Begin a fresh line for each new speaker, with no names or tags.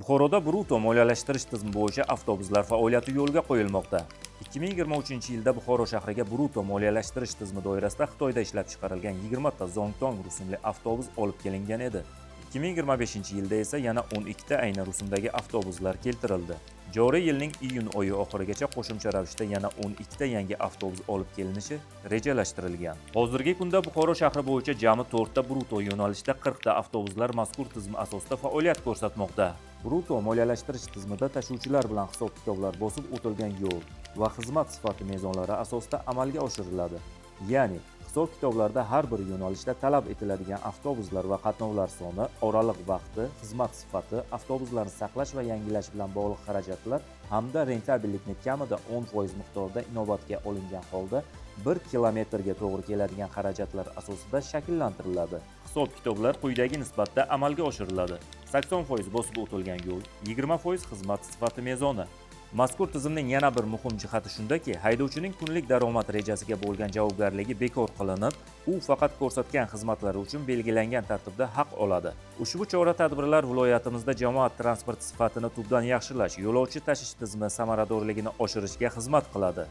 Buxoroda Bruto moliyalashtirish tizimi bo'yicha avtobuslar faoliyati yo'lga qo'yilmoqda. 2023-yilda Buxoro shahriga Bruto moliyalashtirish tizimi doirasida Xitoyda ishlab chiqarilgan 20 ta Zongtong rusumli avtobus olib kelingan edi. 2025-yilda esa yana 12 ta ayni rusumdagi avtobuslar keltirildi. Joriy yilning iyun oyi oxirigacha qo'shimcha ravishda yana 12 ta yangi avtobus olib kelinishi rejalashtirilgan. Hozirgi kunda Buxoro shahri bo'yicha jami 4 ta Bruto yo'nalishda 40 ta avtobuslar mazkur tizim asosida faoliyat ko'rsatmoqda. Bruto moliyalashtirish tizimida tashuvchilar bilan hisob-kitoblar bosib o'tilgan yo'l va xizmat sifati mezonlari asosida amalga oshiriladi. Ya'ni hisob-kitoblarda har bir yo'nalishda talab etiladigan avtobuslar va qatnovlar soni, oraliq vaqti, xizmat sifati, avtobuslarni saqlash va yangilash bilan bog'liq xarajatlar hamda rentabellikni kamida 10% miqdorida inobatga olingan holda 1 kilometrga to'g'ri keladigan xarajatlar asosida shakllantiriladi. Hisob-kitoblar quyidagi nisbatda amalga oshiriladi: 80% bosib o'tilgan yo'l, 20% xizmat sifati mezoni. Mazkur tizimning yana bir muhim jihati shundaki, haydovchining kunlik daromad rejasiga bo'lgan javobgarligi bekor qilinib, u faqat ko'rsatgan xizmatlari uchun belgilangan tartibda haq oladi. Ushbu chora-tadbirlar viloyatimizda jamoat transporti sifatini tubdan yaxshilash, yo'lovchi tashish tizimi samaradorligini oshirishga xizmat qiladi.